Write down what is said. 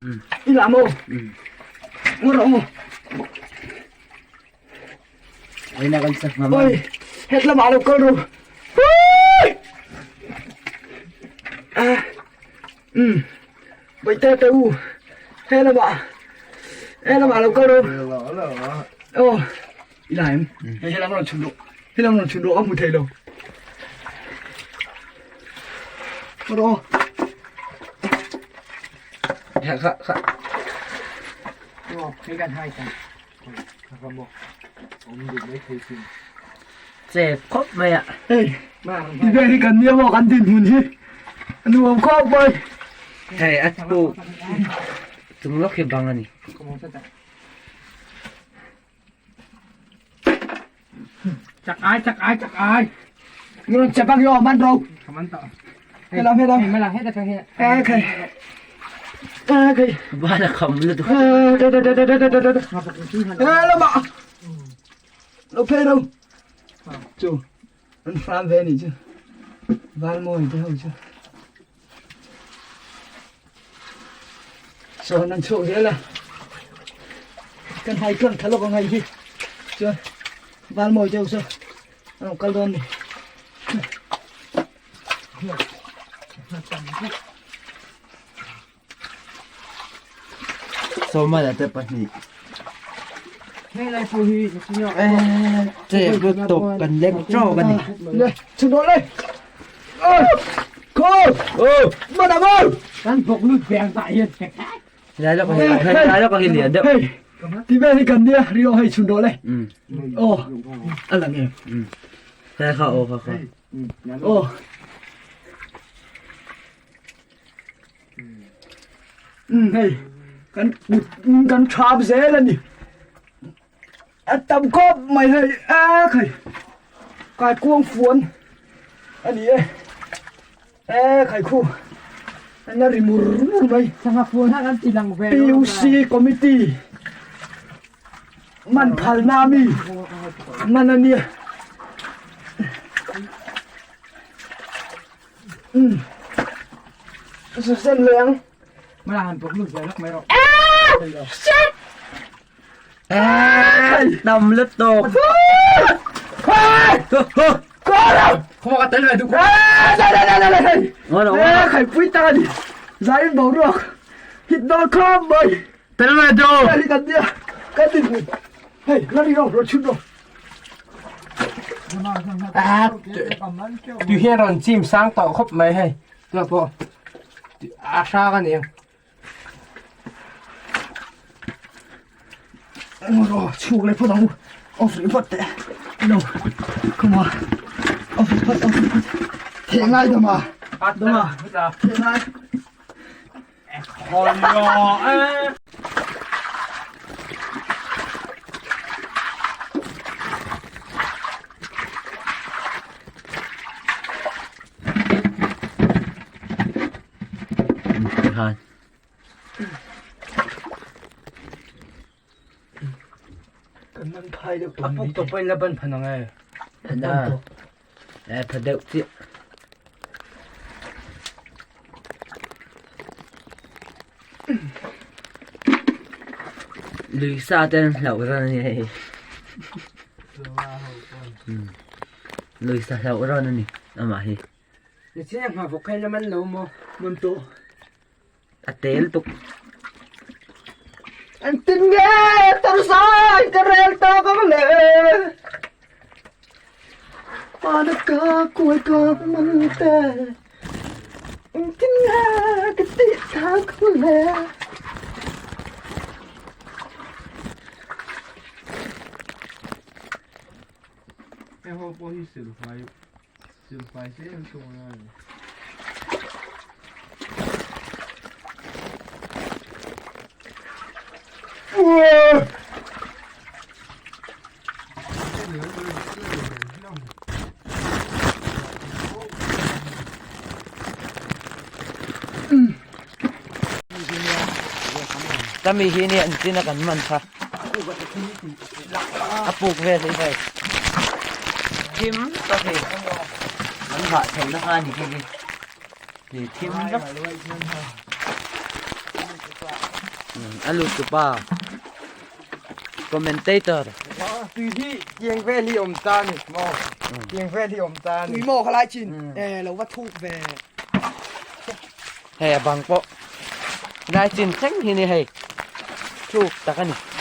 I la maw? Ngawr rawh maw? Oi na kan sak ngam. Oi, het lamah lo kal ru. Ah. Um. Bai te te u. He lamah. He lamah lo kal ru. Oh. I la em? Hei he lam rawn chhun rawh. He lam rawn chhun rawh a hmu thei lo. Rawh. Kha kha kha. Oh, hei kan hai kan. Kha mo. Om du mai thei sin. Che khawp mai a. Hei, ti vel hi kan nia maw kan dinhmun hi. Nuam khawp mai. Hei a puk chung lawk hi bang a ni. Chak ai chak ai chak ai. Ngron chapak yo man ro. Kaman ta. Helam helam. Hei mala heta ka he. Eh khai. Eh khai. Bana kham lu tu. Eh da da da da da da da. Eh lama. Lo phei ro. Chu. An fram ve ni chu. Val mawi te ho chu. Sawn an chhuak zel a. Kan hai tlang tha lawk ang hei hi. Chuan val mawi te ho saw an rawn kal dawn ni. Sawma la te pahnih. Hei lai pawh hi Che tawp kan lek tawk a ni. Le, chhun rawh le. Khaw! Mana maw! Kan bawk lut veng tah hian. Lai lawk hi, lai lawk hi lian deuh. Hei, ti vel hi kan nia, ri rawh hei chhun rawh le. Aw, a lang em? Kha kha aw kha kha. Aw. Hei kan kan thap zel a ni a tam khawp mai hei a khai kai kuang fuan a ni e e khai khu an la ri mur mur mai Sangha fuan han an ti lang ve PUC committee man phal na mi man a nia. Susan leng. Mala han bok lu zel lok mai rawh. Shit! Tam lutuk. Khawma ka tel ve duh. Eh, khai pui ta ni. Zain boruak. Hit dawn khawp mai. Tel ve duh. Hei kan nia. Kan din hmun. Hei, la ri ro, ro chhun ro. Tu hian rawn chim sang tawh khawp mai hei tuna pawh a hrang a ni ang. Ro chhuk leh phawt ang u off rih phawt teh no come on off rih phawt off rih phawt theh ngai dama dama theh ngai Khan. Kan nan phai deuh A puk to pain la ban phan ang e. Phana. Eh pha deuh chiah. Lui sa ten hlauh ran ani hei. Lui sa hlauh ran ani amah hi. Ni chin ang ha vok khain la man lo maw. Man to. A tel tuk. An tin nge tarsai ka rel ta ka le. Mana ka kuai ka man te. An tin nge ka ti ta ka le. Hei ho pawh hi silfai silfai se em thung a ni. Kami hi nia an chin a kan man kha. A puk vel hi hei. Thim tak hi. An vah chho na kha ni khi khi. Thì thim lắm. A lut tu pa commentator. Tui hi tiang vel hi awm ta ni maw tiang vel hi awm ta ni. Tui maw khalai chin e lo va thuk ve. Hei a bang pawh lai chin thleng hi ni hei thuk tak a ni.